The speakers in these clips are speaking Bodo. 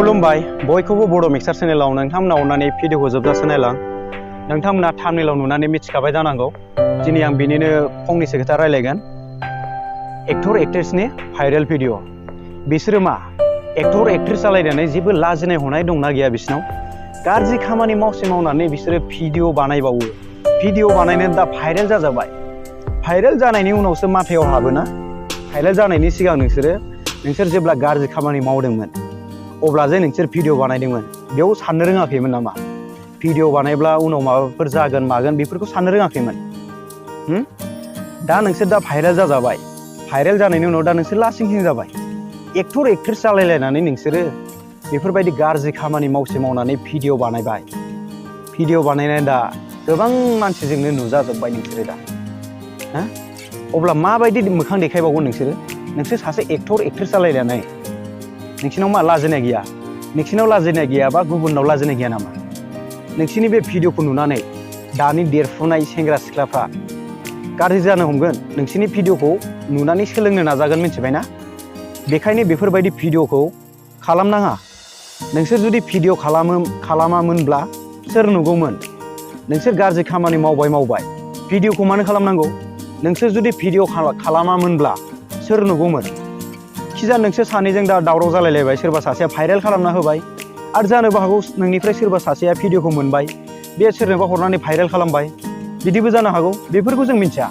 खुलुमबाय boikoubw bodo मिक्सार चेनेलाव नोंथांमोना अननानै भिडिअखौ जोबजासे नायलां। नोंथांमोना थाम्बनेइलाव नुनानै मिथिखाबाय जानांगौ। दिनै आं बिनिनो फंनैसो खोथा रायलायगोन। एक्टर एक्ट्रेसनि भाइरेल भिडिअ। बिसोरो मा एक्टर एक्ट्रेस जालायनानै जेबो लाजिनाय हनाय दंना गैया बिसोरनाव? गाज्रि खामानि मावनानै बिसोरो भिडिअ बानायबावो। भिडिअ बानायनानै दा भाइरेल जाजाबाय। भाइरेल जानायनि उनावसो माथायाव हाबोना? भाइरेल जानायनि सिगां नोंसोर जेब्ला गाज्रि खामानि मावदोंमोन अब्ला जे नोंसोर भिडिअ बानायदोंमोन बेयाव साननो रोङाखैमोन नामा? भिडिअ बानायब्ला उनाव माबाफोर जागोन मागोन बेफोरखौ साननो रोङाखैमोन? दा नोंसोर दा भाइरेल जाजाबाय। भाइरेल जानायनि उनाव दा नोंसोर लासिंसिं जाबाय। एक्टर एक्ट्रेस जालायलायनानै नोंसोरो बेफोरबायदि गाज्रि खामानि मावनानै भिडिअ बानायबाय। भिडिअ बानायनानै दा गोबां मानसिजोंनो नुजाजोब्बाय नोंसोरो दा। अब्ला माबायदि मोखां देखायबावगोन नोंसोरो? नोंसोर सासे एक्टर एक्ट्रेस जालायनानै नोंसिनाव मा लाजिनाय गैया? नोंसिनाव लाजिनाय गैयाबा गुबुनाव लाजिनाय गैया नामा? नोंसिनि बे भिडिअखौ नुनानै दानि देरफुनाय सेंग्रा सिख्लाफ्रा गाज्रि जानो हमगोन। नोंसिनि भिडिअखौ नुनानै सोलोंनो नाजागोन, मिथिबायना? बेखायनो बेफोरबायदि भिडिअखौ खालामनाङा। नोंसोर जुदि भिडिअ खालामामोनब्ला सोर नुगौमोन? नोंसोर गाज्रि खामानि मावबाय। भिडिअखौ मानो खालामनांगौ? नोंसोर जुदि भिडिअ खालामामोनब्ला सोर नुगौमोन? खिजा नोंसोर सानैजों दा दावराव जालायलायबाय, सोरबा सासेया भाइरेल खालामना होबाय आरो जानोबो हागौ नोंनिफ्राय सोरबा सासेया भिडिअखौ मोनबाय, बे सोरनोबा हरनानै भाइरेल खालामबाय, बिदिबो जानो हागौ। बेफोरखौ जों मिथिया।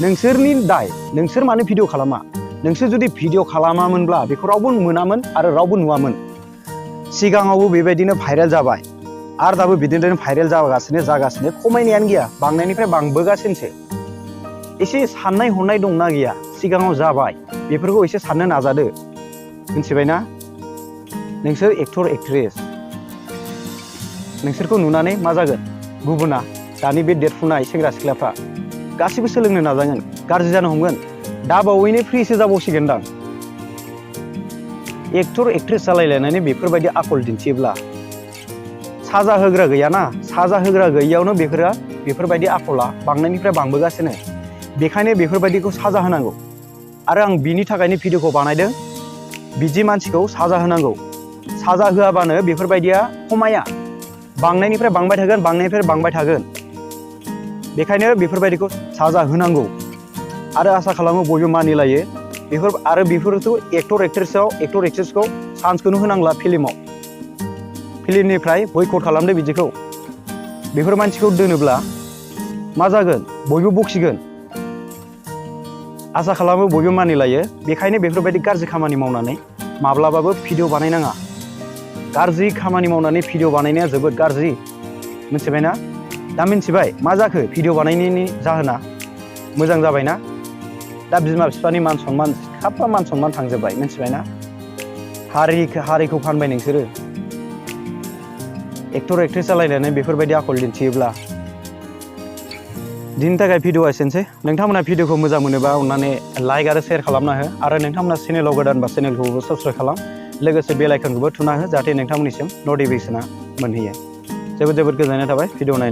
नोंसोरनि दाय। नोंसोर मानो भिडिअ खालामा? नोंसोर जुदि भिडिअ खालामामोनब्ला बेखौ रावबो मोनामोन आरो रावबो नुवामोन। सिगाङावबो बेबायदिनो भाइरेल जाबाय आरो दाबो बिदिनो भाइरेल जागासिनो खमायनायानो गैया, बांनायनिफ्राय बांबोगासिनोसो। एसे साननाय हनाय दंना गैया? सिगाङाव जाबाय बेफोरखौ एसे साननो नाजादो, मिथिबायना? नोंसोर एक्टर एक्ट्रेस, नोंसोरखौ नुनानै मा जागोन? गुबुना दानि बे देरफुनाय सेंग्रा सिख्लाफ्रा गासिबो सोलोंनो नाजागोन, गाज्रि जानो हमगोन। दा बावैनो फ्रिसो जाबावसिगोनदां। एक्टर एक्ट्रेस जालायलायनानै बेफोरबायदि आखल दिन्थियोब्ला साजा होग्रा गैयाना? साजा होग्रा गैयियावनो बेफोरबायदि आखला बांनायनिफ्राय बांबोगासिनो। बेखायनो बेफोरबायदिखौ साजा होनांगौ। आरो आं बिनि थाखायनो भिडिअखौ बानायदों। बिदि मानसिखौ साजा होनांगौ। साजा होआबानो बेफोरबायदिया खमाया, बांनायनिफ्राय बांबाय थागोन। बेखायनो बेफोरबायदिखौ साजा होनांगौ आरो आसा खालामो बयबो मानिलायो। बेफोरखौ एक्टर एक्ट्रेसखौ चान्सखौनो होनांला फिल्मनिफ्राय बयकट खालामदो बिदिखौ। बेफोर मानसिखौ दोनोब्ला मा जागोन? बयबो बखिगोन। आसा खालामो बयबो मानिलायो। बेखायनो बेफोरबायदि गाज्रि खामानि मावनानै माब्लाबाबो भिडिअ बानायनाङा। गाज्रि खामानि मावनानै भिडिअ बानायनाया जोबोद गाज्रि, मिथिबायना? दा मिथिबाय मा जाखो भिडिअ बानायनायनि जाहोना? मोजां जाबायना? दा बिमा बिफानि मान सन्मान साफा मान सन्मान थांजोब्बाय, मिथिबायना? हारिखौ फानबाय नोंसोरो। एक्टर एक्ट्रेस जालायनानै बेफोरबायदि आखल दिन्थियोब्ला। दिनैनि थाखाय भिडिअआ एसेनोसै। नोंथांमोना भिडिअखौ मोजां मोनोबा अननानै लाइक आरो शेयार खालामना हो आरो नोंथांमोना चेनेलाव गोदानबा चेनेलखौबो साबस्क्राइब खालाम। लोगोसे बेल आइकनखौबो थुना हो जाहाथे नोंथांमोननिसिम नटिफिकेसना मोनहैयो। जोबोद गोजोननाय थाबाय भिडिअ नायनानै।